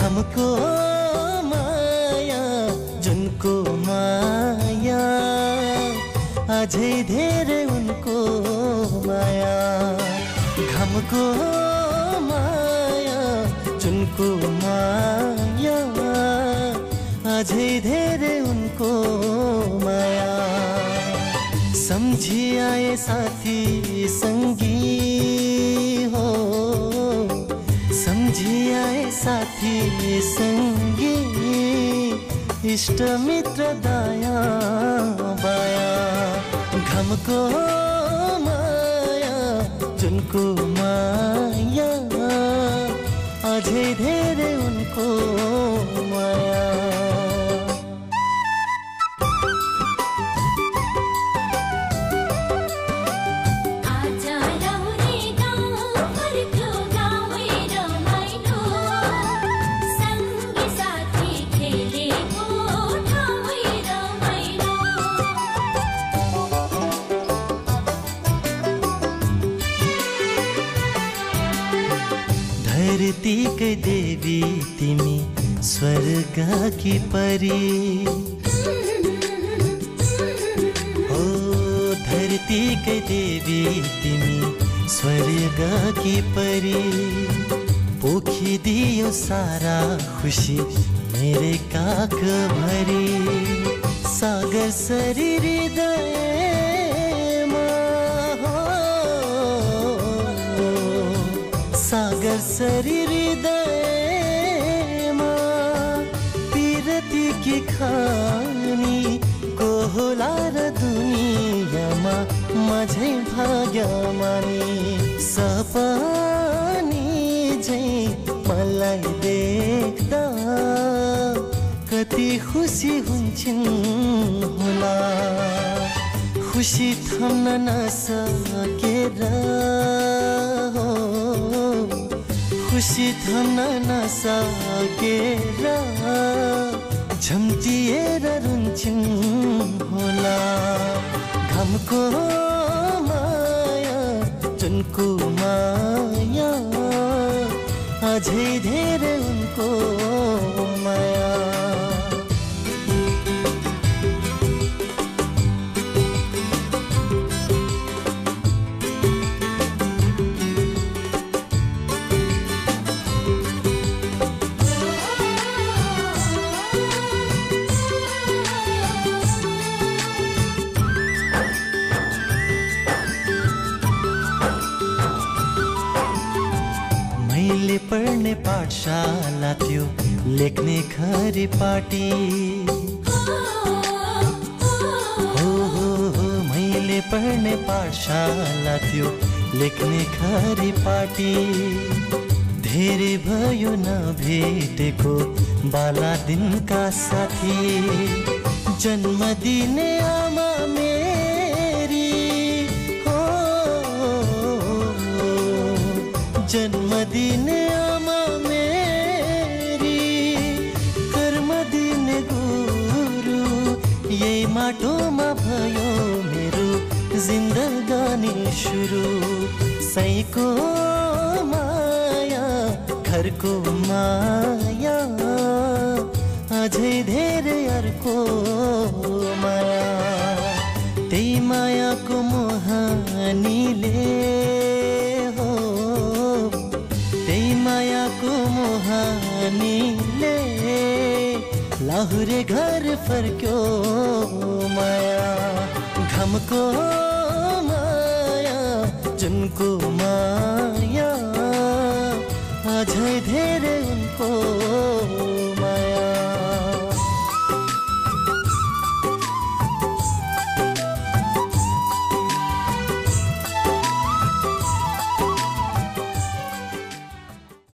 घमको माया जुनको माया अझै धेरै उनको माया घमको माया जुनको माया अझै धेरै उनको माया सम्झी आए साथी संगी हो सम्झी आए साथी संगी इष्ट मित्र दाया बाया घमको माया जुनको माया अझै धेरै उनको माया धरतीकै देवी तिमी स्वर्गकी परी हो धरतीकै देवी तिमी स्वर्गकी परी पोखिदियो सारा खुसी मेरे काख भरी सागर सरी हृदयमा सागर सरी हृदयमा पिरती की खानी को होला र दुनियाँमा माझै भाग्यमानी सपनी झैं मलाई देख्दा कति खुसी हुन्छन् होला खुसी थम्न नसकेर खुसी थम्न नसकेर झम्टिएर रुन्छन् होला घमको माया जुनको माया अझै धेरै उनको माया मैले पढ्ने पाठशाला थियो लेख्ने खरी पाटी हो मैले पढ्ने पाठशाला थियो लेख्ने खरी पाटी धेरै भयो नभेटेको बाला दिनका साथी जन्म दिने आमा मेरी हो जन्म दिने आमा मेरी कर्म दिने गुरु यही माटोमा भयो मेरो जिन्दगानी सुरु सैको माया घरको माया अझै धेरै अर्को माया त्यही मायाको मोहनीले हो त्यही मायाको मोहनीले लाहुरे घर फर्क्यो माया घमको माया जुनको माया अझै धेरै उनको